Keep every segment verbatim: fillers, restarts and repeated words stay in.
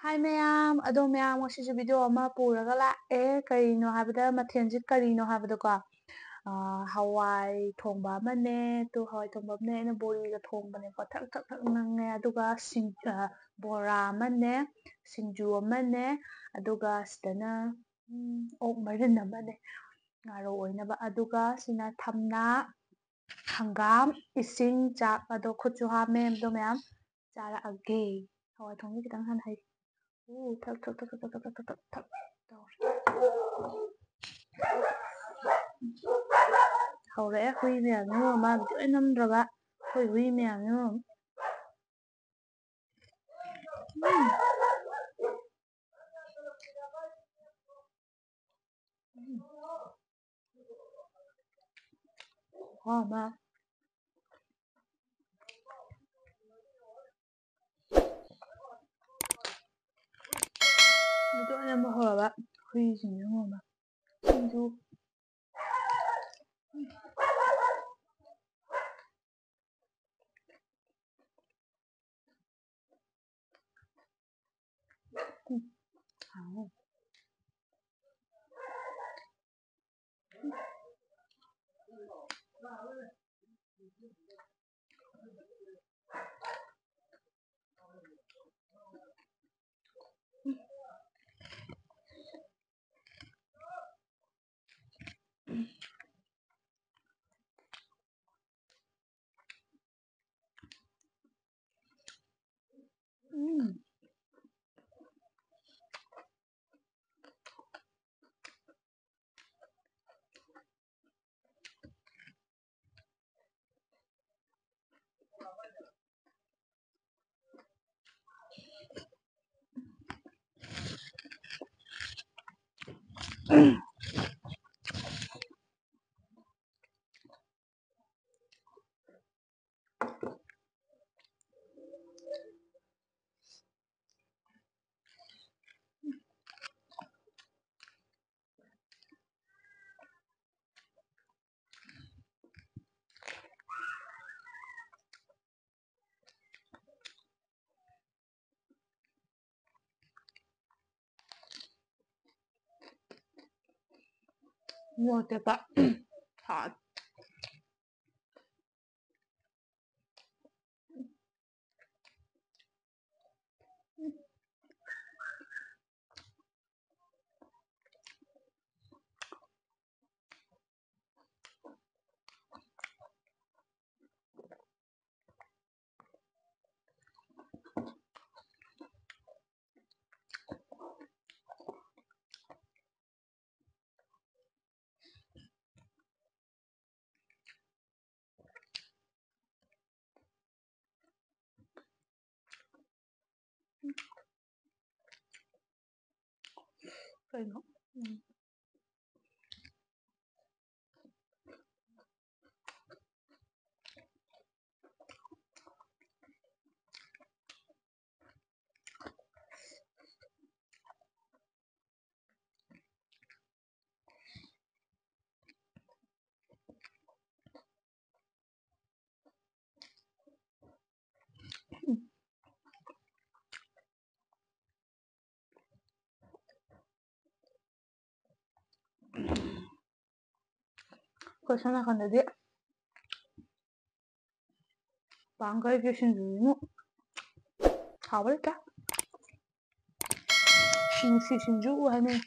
ꯍꯥꯏ ꯃꯌꯥꯝ, ꯑꯗꯣ ꯃꯌꯥꯝ ꯉꯁꯤꯁꯨ ꯚꯤꯗꯤꯑꯣ ꯑꯃ ꯄꯨꯔꯒ ꯂꯥꯛꯑꯦ꯫ ꯀꯔꯤꯅꯣ ꯍꯥꯏꯕꯗ, ꯃꯊꯦꯜꯁꯤ ꯀꯔꯤꯅꯣ ꯍꯥꯏꯕꯗꯀꯣ, ꯑꯥ, ꯍꯋꯥꯏ ꯊꯣꯡꯕ ꯑꯃꯅꯦ, ꯇꯨ ꯍꯋꯥꯏ ꯊꯣꯡꯕ ꯑꯃꯅꯦ, ꯑꯩꯅ ꯕꯣꯔꯤꯒ ꯊꯣꯡꯕꯅꯦꯀꯣ, ꯊꯛ ꯊꯛ ꯊꯛ ꯅꯪꯉꯦ꯫ ꯑꯗꯨꯒ ꯁꯤꯡ-, ꯑꯥ, ꯕꯣꯔꯥ ꯑꯃꯅꯦ, ꯁꯤꯡꯖꯨ ꯑꯃꯅꯦ, ꯑꯗꯨꯒ ꯁꯤꯗꯅ, ꯎꯝ, ꯑꯣꯛ ꯃꯔꯤꯟ ꯑꯃꯅꯦ, ꯉꯥꯔꯧ ꯑꯣꯏꯅꯕ꯫ ꯑꯗꯨꯒ ꯁꯤꯅ ꯊꯝꯅꯥ, ꯍꯪꯒꯥꯝ, ꯏꯁꯤꯡ, ꯆꯥꯛ꯫ ꯑꯗꯣ ꯈꯨꯠꯁꯨ ꯍꯥꯝꯃꯦ꯫ ꯑꯗꯣ ꯃꯌꯥꯝ ꯆꯥꯔꯛꯑꯒꯦ꯫ ꯍꯋꯥꯏ ꯊꯣꯡꯕ ꯈꯤꯇꯪ ꯍꯥꯟꯅ ꯍꯩ꯫ ꯎ, ꯊꯛ, ꯊꯛ, ꯊꯛ ꯇꯧꯔꯦ꯫ ꯍꯧꯔꯛꯑꯦ ꯍꯨꯏ ꯃꯌꯥꯝꯅ ꯃꯔꯣꯟ ꯑꯃ, ꯃꯥꯒꯤꯗꯤ ꯂꯣꯏ ꯅꯝꯗ꯭ꯔꯕ꯫ ꯑꯩꯈꯣꯏ ꯍꯨꯏ ꯃꯌꯥꯝꯅ ꯃꯔꯣꯟ ꯑꯃ꯫ ꯎꯝ꯫ ꯎꯝ꯫ ꯈꯨꯍꯥꯎ ꯑꯃ꯫ ꯃꯤꯗꯣ ꯌꯥꯝ ꯍꯧꯔꯕ ꯍꯨꯏꯁꯤꯡꯁꯦ ꯉꯣꯃ꯫ ꯁꯤꯡꯖꯨ꯫ ꯎꯝ꯫ ꯍꯥꯎ꯫ ꯎꯝ꯫ ꯃꯣꯔꯣꯛ ꯑꯇꯦꯛꯄ꯫ ꯍꯥꯎ꯫ ꯀꯩꯅꯣ? ꯎꯝ꯫ ꯑꯩꯈꯣꯏ ꯁꯣꯝ ꯅꯥꯀꯟꯗꯗꯤ ꯄꯥꯡꯒꯜꯒꯤ ꯁꯤꯡꯖꯨꯁꯤꯃꯨꯛ ꯍꯥꯎꯕ ꯂꯩꯇꯦ꯫ ꯅꯨꯡꯁꯤ ꯁꯤꯡꯖꯨ ꯍꯥꯏꯅꯩ꯫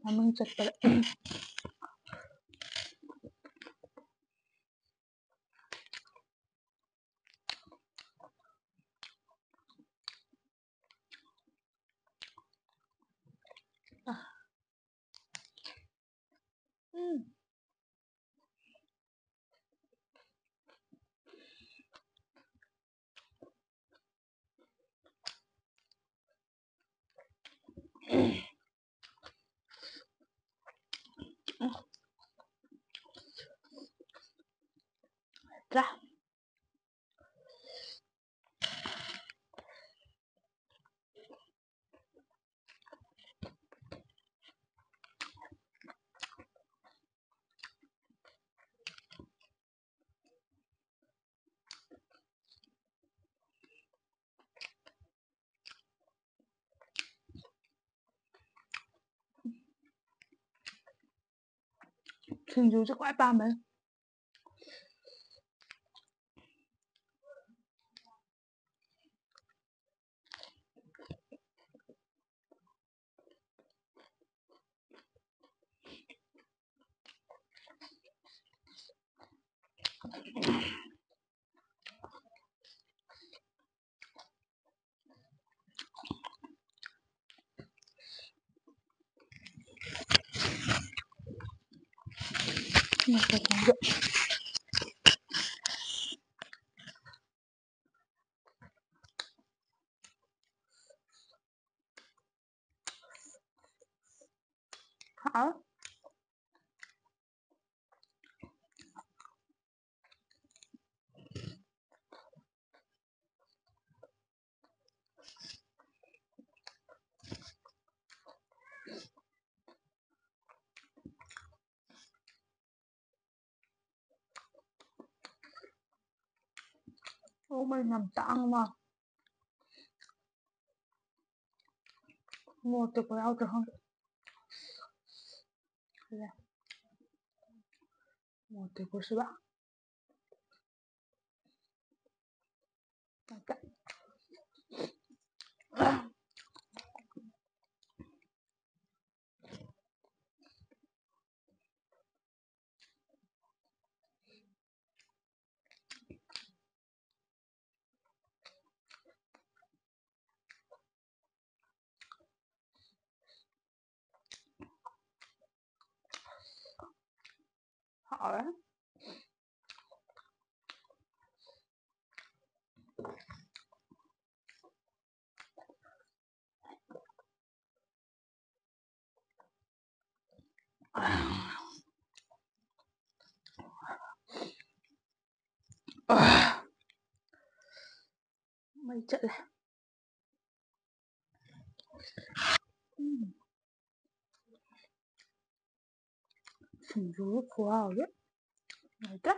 ꯃꯃꯤꯡ ꯆꯠꯄꯗ꯫ ꯎꯝ꯫ ꯇ꯭ꯔꯥ꯫ ꯁꯤꯡꯖꯨꯁꯦ ꯈ꯭ꯋꯥꯏ ꯄꯥꯝꯕꯅꯦ꯫ ꯍꯥꯎ꯫ ꯑꯣ, ꯃꯣꯏ ꯌꯥꯝ ꯇꯥꯡꯕ꯫ ꯃꯣꯔꯣꯛ ꯑꯇꯦꯛꯄ ꯌꯥꯎꯗ꯭ꯔꯥ ꯈꯪꯗꯦ꯫ ꯁꯤꯗ ꯃꯣꯔꯣꯛ ꯑꯇꯦꯛꯄꯁꯤꯒ꯫ ꯍꯥꯎꯔꯦ꯫ ꯃꯩ ꯆꯠꯂꯦ꯫ ꯎꯝ꯫ ꯁꯤꯡꯖꯨ ꯈꯨꯍꯥꯎꯁꯦ ꯂꯩꯇ꯭ꯔꯦ꯫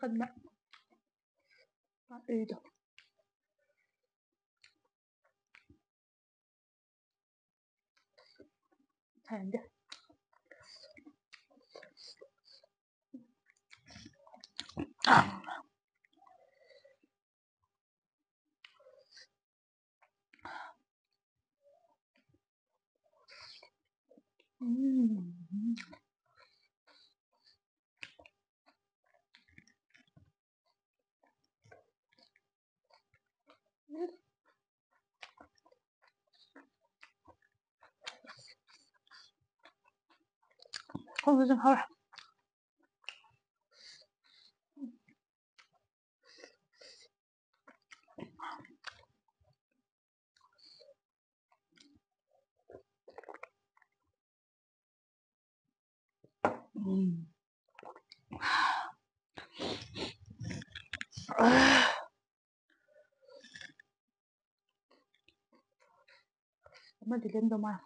ꯇꯟꯕ꯫ ꯑꯩꯗꯣ ꯍꯩꯅꯗꯦ꯫ ꯎꯝ꯫ ꯍꯧꯖꯤꯛ ꯍꯧꯔꯦ꯫ ꯎꯝ꯫ ꯑꯃꯗꯤ ꯂꯦꯝꯗꯧ ꯃꯥꯜꯂꯦ꯫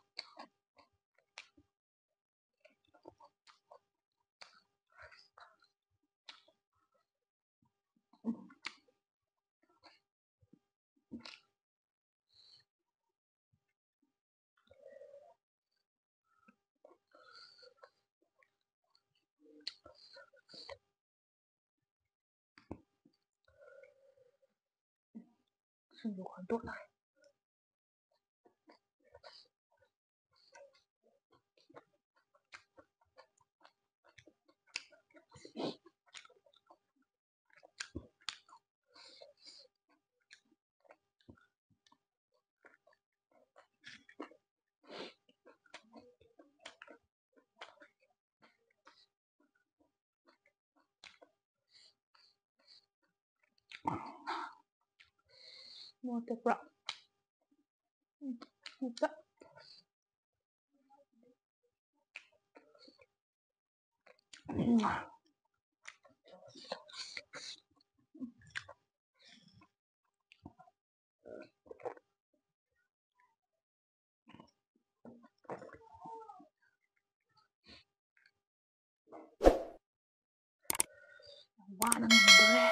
ꯁꯤꯡꯖꯨ ꯈꯟꯗꯣꯛꯂꯒꯦ꯫ ꯃꯣꯔꯣꯛ ꯑꯇꯦꯛꯄ꯭ꯔꯣ? ꯎꯝ, ꯍꯦꯛꯇ꯫ ꯎꯝ꯫ ꯋꯥꯅ ꯉꯝꯗꯣꯔꯦ꯫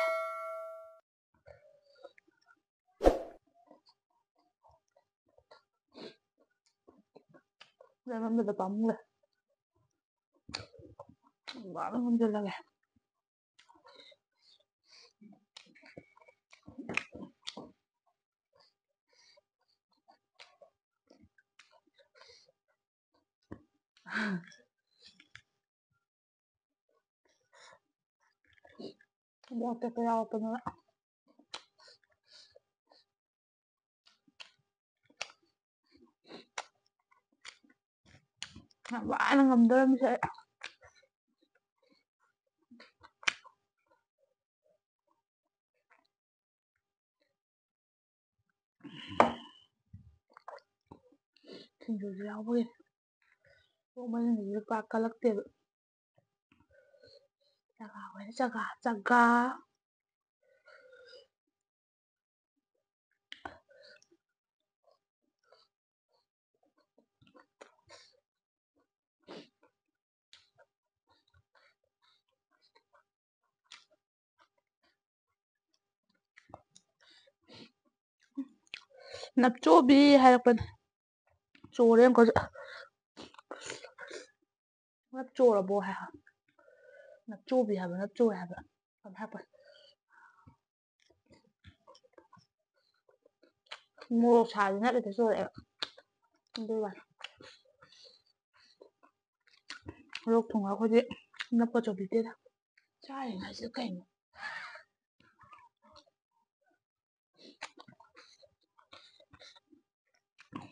ꯂꯩꯃꯟꯕꯗ ꯄꯥꯝꯃꯨꯔꯦ꯫ ꯋꯥꯅ ꯉꯝꯖꯜꯂꯒꯦ꯫ ꯃꯣꯔꯣꯛ ꯑꯇꯦꯛꯄ ꯌꯥꯎꯔꯛꯄꯅꯤꯅ꯫ ꯌꯥꯝ ꯋꯥꯅ ꯉꯝꯗꯣꯔꯝꯃꯤꯁꯦ ꯑꯩ꯫ ꯁꯤꯡꯖꯨꯁꯨ ꯌꯥꯎꯕꯒꯤ ꯀꯣꯛ ꯃꯅꯤꯡꯗꯁꯨ ꯄꯥꯛ ꯀꯜꯂꯛꯇꯦꯕ꯫ ꯆꯒꯥ ꯑꯣꯏꯔꯦ, ꯆꯒꯥ, ꯆꯒꯥ꯫ ꯅꯞꯆꯣꯕꯤ ꯍꯥꯏꯔꯛꯄꯅꯦ꯫ ꯆꯣꯔꯦ ꯑꯃꯨꯛꯀꯁꯨ꯫ ꯅꯞꯆꯣꯔꯕꯣ ꯍꯥꯏ꯫ ꯅꯞꯆꯣꯕꯤ ꯍꯥꯏꯕ, ꯅꯞꯆꯣꯏ ꯍꯥꯏꯕ꯫ ꯀꯩꯅꯣ ꯍꯥꯏꯔꯛꯄꯅꯦ꯫ ꯃꯣꯔꯣꯛ ꯁꯥꯕꯗꯤ ꯅꯞ ꯍꯦꯛꯇ ꯆꯣꯔꯛꯑꯦꯕ꯫ ꯑꯗꯨꯒ ꯂꯣꯛ ꯊꯨꯡꯉ ꯑꯩꯈꯣꯏꯗꯤ ꯅꯞꯀ ꯆꯣꯕꯤꯗꯦꯗ꯫ ꯆꯥꯔꯤꯉꯩꯁꯤꯗ ꯀꯩꯅꯣ?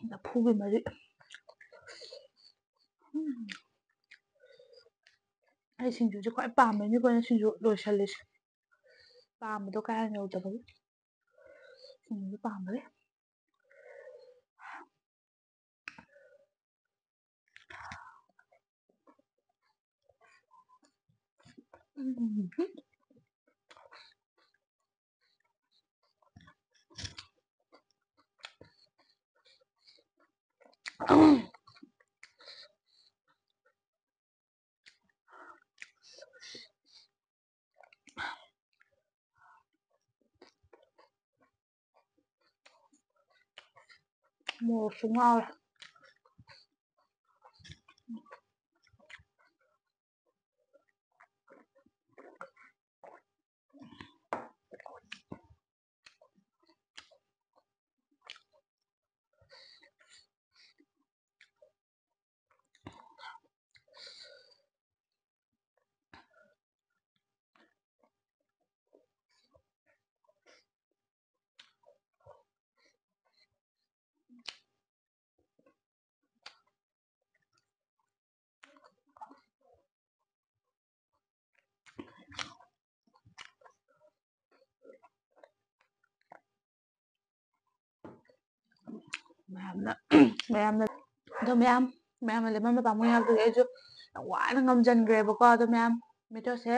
ꯂꯐꯨꯒꯤ ꯃꯔꯤ꯫ ꯎꯝ꯫ ꯑꯩ ꯁꯤꯡꯖꯨꯁꯦ ꯈ꯭ꯋꯥꯏ ꯄꯥꯝꯕꯅꯤꯀꯣ, ꯑꯩꯅ ꯁꯤꯡꯖꯨ ꯂꯣꯏꯁꯜꯂꯤꯁꯦ꯫ ꯄꯥꯝꯕꯗꯣ ꯀꯥ ꯍꯦꯟꯅ ꯌꯧꯗꯕꯒꯤ꯫ ꯁꯤꯡꯖꯨꯁꯦ ꯄꯥꯝꯕꯒꯤ꯫ ꯎꯝ꯫ ꯃꯣꯔꯣꯛꯁꯨ ꯉꯥꯎꯔꯦ꯫ ꯃꯌꯥꯝꯅ ꯃꯌꯥꯝꯅ ꯑꯗꯣ ꯃꯌꯥꯝ ꯃꯌꯥꯝꯅ ꯂꯦꯝꯍꯟꯕ ꯄꯥꯝꯃꯨꯏ ꯍꯥꯏꯕꯗꯨꯒꯤ ꯑꯩꯁꯨ ꯌꯥꯝ ꯋꯥꯅ ꯉꯝꯖꯟꯈ꯭ꯔꯦꯕꯀꯣ꯫ ꯑꯗꯣ ꯃꯌꯥꯝ, ꯚꯤꯗꯤꯑꯣꯁꯦ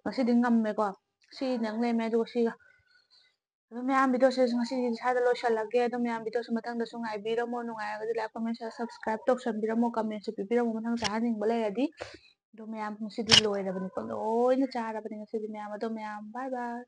ꯉꯁꯤꯗꯤ ꯉꯝꯃꯦꯀꯣ꯫ ꯁꯤꯗꯪ ꯂꯦꯝꯃꯦ꯫ ꯑꯗꯨꯒ ꯁꯤꯒ ꯑꯗꯣ ꯃꯌꯥꯝ, ꯚꯤꯗꯤꯑꯣꯁꯦ ꯉꯁꯤꯒꯤꯗꯤ ꯁ꯭ꯋꯥꯏꯗ ꯂꯣꯏꯁꯤꯜꯂꯒꯦ꯫ ꯑꯗꯣ ꯃꯌꯥꯝ, ꯚꯤꯗꯤꯑꯣꯁꯦ ꯃꯊꯪꯗꯁꯨ ꯉꯥꯏꯕꯤꯔꯝꯃꯣ꯫ ꯅꯨꯡꯉꯥꯏꯔꯒꯗꯤ like, comment, share, subscribe ꯇꯧꯁꯟꯕꯤꯔꯝꯃꯣ꯫ Commentꯁꯨ ꯄꯤꯕꯤꯔꯝꯃꯣ ꯃꯊꯪ ꯆꯥꯍꯟꯅꯤꯡꯕ ꯂꯩꯔꯗꯤ꯫ ꯑꯗꯣ ꯃꯌꯥꯝ, ꯉꯁꯤꯗꯤ ꯂꯣꯏꯔꯕꯅꯤꯀꯣ꯫ ꯂꯣꯏꯅ ꯆꯥꯔꯕꯅꯤ ꯉꯁꯤꯗꯤ ꯃꯌꯥꯝ꯫ ꯑꯗꯣ ꯃꯌꯥꯝ, bye bye꯫